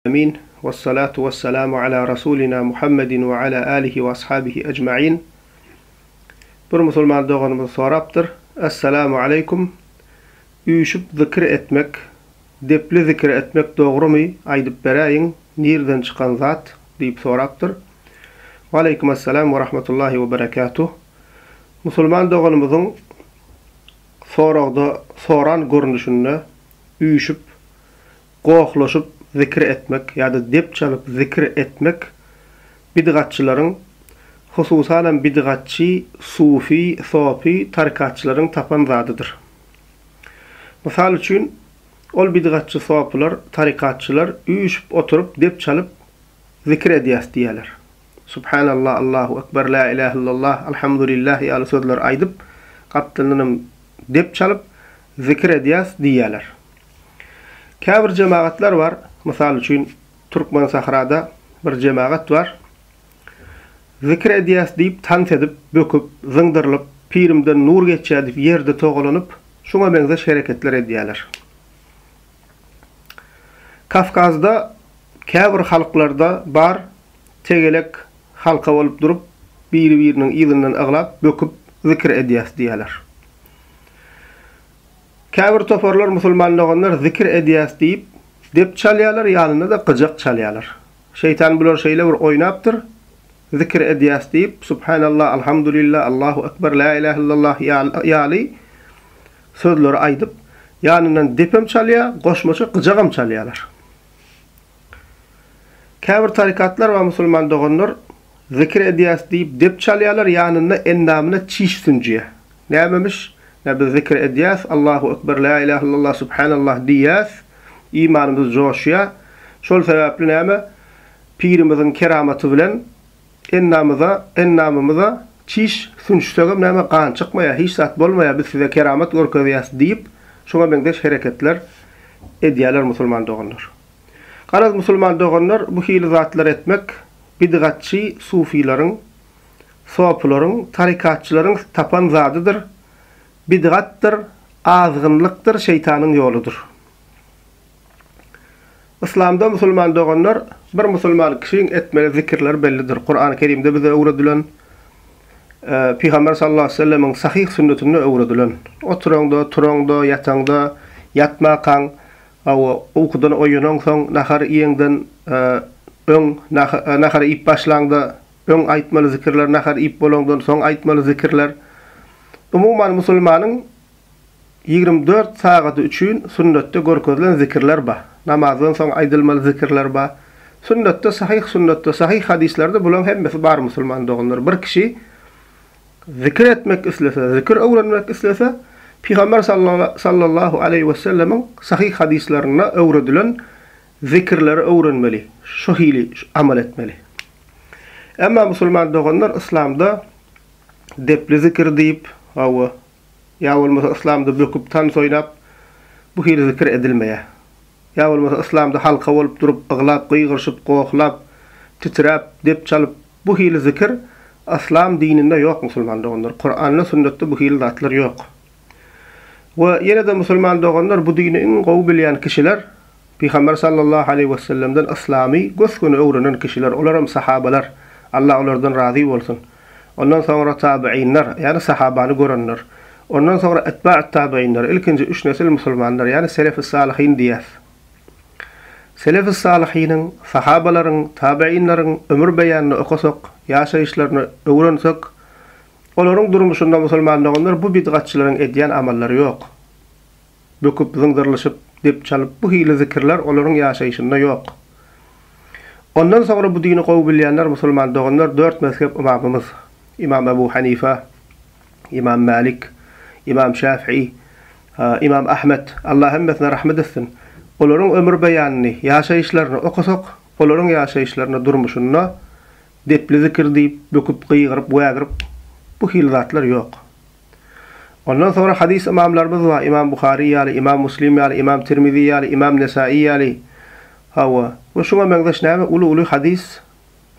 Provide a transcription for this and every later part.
Amin. Wessalatu wessalamu ala Rasulina Muhammedin we ala alihi we ashabihi ejmain. Bir musulman doganymyz sorapdyr, Essalamu aleýkum. Üýşüp zikir etmek, depli zikir etmek dogrumy, aýdyp beräýiň, nirden çykan zat? diýip sorapdyr. Waleýkim essalam we rahmetullahi we berekatuh. Musulman doganymyzyň soragda soran görnüşinde üýşüp Gohlaşyp zikir etmek ýa-da dep çalyp zikir etmek bidgatçylaryň, hususanam bidgatçy sufi, sopy, tarikatçylaryň tapan zadydyr. Mysal üçin, ol bidgatçy sopylar, tarikatçylar üýşüp oturyp dep çalyp zikir edýäs diýýärler. Subhanallah, Allahu ekber, la ilahe illallah, alhamdulillah ýaly sözleri aýdyp, gapdalyndanam dep çalyp zikir edýäs diýýärler. Käbir jemagatlar bar, mysal üçin, Türkmensahrada bir jemagat bar. Zikir edýäs diýip tans edip, böküp, zyňdyrylyp, pirimden nur geçýär diýip ýerde togalanyp, şuňa meňzeş hereketler edýärler. Kawkazda käbir halklarda bar tegelek halka bolup durup, biri-biriniň yzyndan yglap, böküp zikir edýäs diýýärler. Käbir toparlar musulman doganlar zikir edýäs diýip, dep çalýarlar, ýanynda-da gyjak çalýarlar. Şeýtan bular şeýle bir oýnapdyr, zikir edýäs diýip, Subhanallah, Alhamdulillah, Allahu Ekber, La ilahe illallah ýaly sözleri aýdyp, ýanyndan depem çalýar, goşmaça gyjagam çalýarlar. Käbir tarikatlar bar musulman doganlar zikir edýäs diýip dep çalýarlar ýanynda endamyna çiş sünjýär. Nämemiş? Nä biz zikir edýäs Allahu ekber la ilahe illallah subhanallah diýýäs imanymyz joşýar. Şol sebäpli näme pirimiziň keramaty bilen endamyza endamymyza çiş sünçsegem näme gan çykmaýar hiç zat bolmaýar biz size keramat görkezýäs diýip şuňa meňzeş hereketler edýärler musulman doganlar. Garaz musulman doganlar bu hili zatlar etmek bidgatçy sufylaryň, sopylaryň, tarikatçylaryň tapan zadydyr, bidgatdyr, azgynlykdyr, şeýtanyň ýoludyr. Yslamda musulman doganlar bir musulman kişiň etmeli zikirleri bellidir. Kurany Kerimde bize öwredilen, Pygamber sallallahu aleyhi ve sellemiň sahyh sünnetinde öwredilen. Oturaňda, turaňda, ýataňda, ýatmakaň, Hawa, ukudan oýanaňsoň, nahar iýeňden öň, nahar iýip başlaňda öň aýtmaly zikirler, nahar iýip bolaňdan soň aýtmaly zikirler. Umuman, musulmanyň 24 sagady üçin sünnetde görkezilen zikirler bar. Namazdan soň aýdylmaly zikirler bar. Sünnetde, sahyh sünnetde, sahyh hadyslerde bularyň hemmesi bar musulman doganlar. Bir kişi Zikir etmek islese, zikir öwrenmek islese, Pygamber sallallahu aleýhi wesellemiň sahyh hadyslarynda öwredilen zikirleri öwrenmeli, şo hili amal etmeli. Emma musulman doganlar yslamda depli zikir diýip, hawa, ýa bolmasa yslamda böküp tans oýnap bu hili zikir edilmeýär. Ýa bolmasa yslamda halka bolup durup yglap, gygyryşyp, gohlap, titräp, dep çalyp Bu hili zikir Yslam dininde ýok musulman doganlar. Kuranda sünnetde bu hili zatlar ýok. We ýene-de musulman doganlar bu dini iň gowy bilýän kişiler Pygamber sallallahu aleýhi wesellemden yslamy gös-göni öwrenen kişiler olaram sahabalar Allah olardan razy bolsun. Ondan soňra tabiinler ýagny sahabany görenler. Ondan soňra etba'ut tabiinler ilkinji üç nesil musulmanlar ýagny selefi salyhyn diýýäs. Selefi-salyhynyň, sahabalaryň, tabeýinleriň ömür beýanyny okasak, ýaşaýyşlaryny öwrensek, olaryň durmuşynda musulman doganlar bu bidgatçylaryň edýän amallary ýok. Böküp, zyňdyrylyşyp, dep çalyp bu hili zikirler olaryň ýaşaýşynda ýok. Ondan soňra bu dini gowy bilýänler musulman doganlar dört mezhep ymamymyz, Ymam Ebu Hanifa, Ymam Mälik, Ymam Şäfi'i, Ymam Ahmet, Allah hemmesine rahmet etsin, olaryň ömür beýanyny, ýaşaýyşlaryny okasak, olaryň ýaşaýyşlarynda, durmuşynda depli zikir diýip, böküp, gygyryp, wägirip, bu hili zatlar ýok. Ondan soňra hadys ymamlarymyz bar, Ymam Buhary ýaly, Ymam Muslim ýaly, Ymam Tirmizi ýaly, Ymam Nesai ýaly, hawa, we şuňa meňzeş näme uly-uly hadys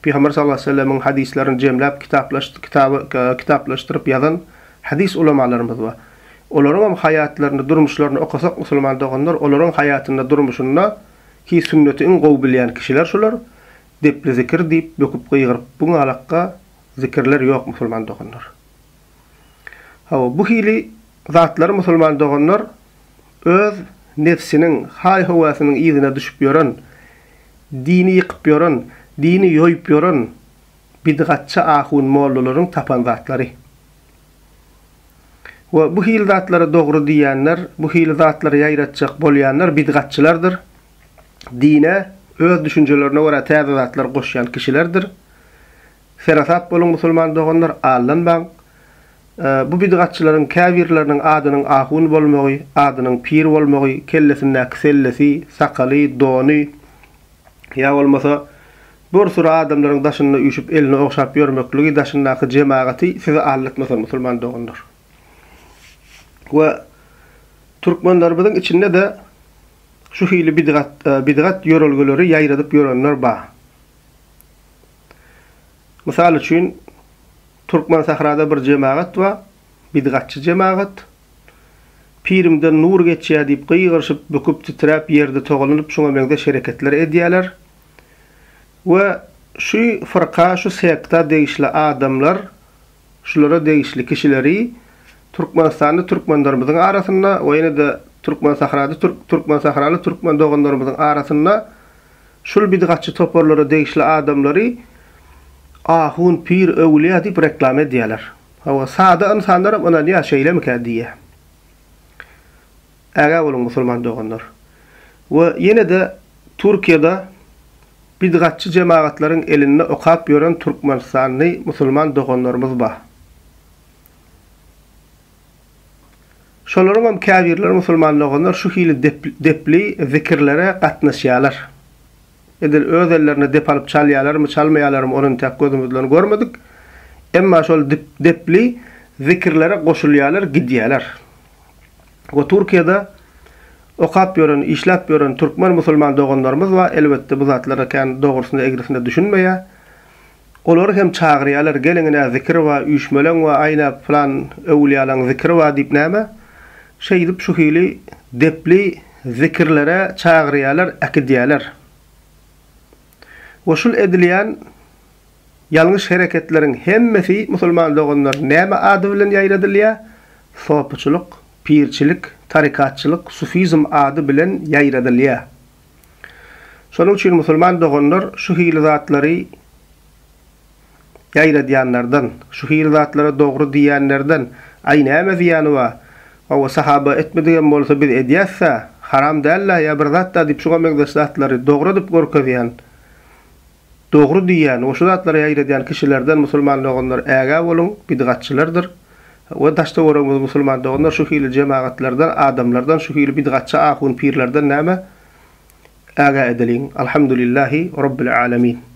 Pygamber sallallahu aleýhi we sellemiň hadyslaryny jemläp kitaplaş kitaby kitaplaşdyryp ýazan hadys ulamalarymyz bar. Olaryňam haýatlaryny, durmuşlaryny okasak musulman doganlar, olaryň haýatynda, durmuşynda Ki sünneti iň gowy bilýän kişiler şular. Depli zikir diýip böküp gygyryp buňalakga zikirler ýok musulman doganlar. Hawa bu hili zatlary musulman doganlar öz nebsiniň haý-höwesiniň yzyna düşüp ýören, dini ýykyp ýören, dini ýoýup ýören bidgatçy ahun mollalaryň tapan zatlary. We bu hili zatlara dogry diýýänler, bu hili zatlary ýaýratjak bolýanlar bidgatçylardyr. Dine öz düşünjelerine görä täze zatlar goşýan kişilerdir. Seresap boluň musulman doganlar, aldanmaň. Bu bidgatçylaryň käbirleriniň adynyň ahun bolmagy, adynyň pir bolmagy, kellesindäki sellesi, sakaly, dony, ýa bolmasa bir süri adamlaryň daşynda üýşüp elini ogşap ýörmekligi daşyndaky jemagaty sizi aldatmasyn musulman doganlar. We türkmenlerimiziň içinde-de şu hili bidgat bidgat ýörelgeleri ýaýradyp ýörenler bar. Mysal üçin Türkmensahrada bir jemagat bar, bidgatçy jemagat. Pirimden nur geçýär diýip gygyryşyp, büküp, titräp, ýerde togalanyp şuňa meňzeş hereketler edýärler. We şu fyrka, şu sekta degişli adamlar, şulara degişli kişileri Türkmenistanda türkmenlerimiziň arasynda we ýene-de Türkmensahrada türkmensahraly türkmen doganlarymyzyň arasynda şul bidgatçy toparlara degişli adamlary ahun, pir, öwülýä diýip reklama edýärler. Hawa, sada ynsanlaram ynanýar şeýlemikä diýýär. Ägä boluň musulman doganlar. We ýene-de Türkiýede bidgatçy jemagatlaryň elinde okap ýören türkmenistanly musulman doganlarymyz bar. Şolaryňam käbirleri musulman doganlar şu hili depli zikirlere gatnaşýarlar. Edil öz ellerine dep alyp çalýarlarmy, çalmaýarlarmy ony entäk gözümiz bilen görmedik. Emma şol depli zikirlere goşulýarlar, gidýärler. We Türkiýede okap ýören, işläp ýören türkmen musulman doganlarymyz bar, elbetde bu zatlara kän dogrusyna egrisine düşünmeýär. Olary hem çagyrýarlar, geliň ine zikir bar, üýşmeleň bar, aýna pylan öwülýalaň zikiri bar diýip näme? Şeýdip şu hili depli zikirlere çagyrýarlar, äkidýärler. We şul edilýän ýalňyş hereketleriň hemmesi musulman doganlar näme ady bilen ýaýradylýar? Sopuçylyk, pirçilik, tarikatçylyk, sufizm ady bilen ýaýradylýar. Şonuň üçin musulman doganlar şu hili zatlary ýaýradýanlardan, şu hili zatlara dogry diýýänlerden, Aý näme zyýany bar? Hawa sahaba etmedigem bolsa biz edýäs-dä, haram däl-dä ýa bir zat-da diýip şuňa meňzeş zatlary dogry edip görkezýän, dogry diýýän we şu zatlary ýaýradýan kişilerden musulman doganlar ägä boluň, bidgatçylardyr we daş-töweregimiz musulman doganlar şu hili jemagatlardan, adamlardan, şu hili bidgatçy ahun-pirlerden näme ägä edeliň. Alhamdulillahi Rabbil Alemin.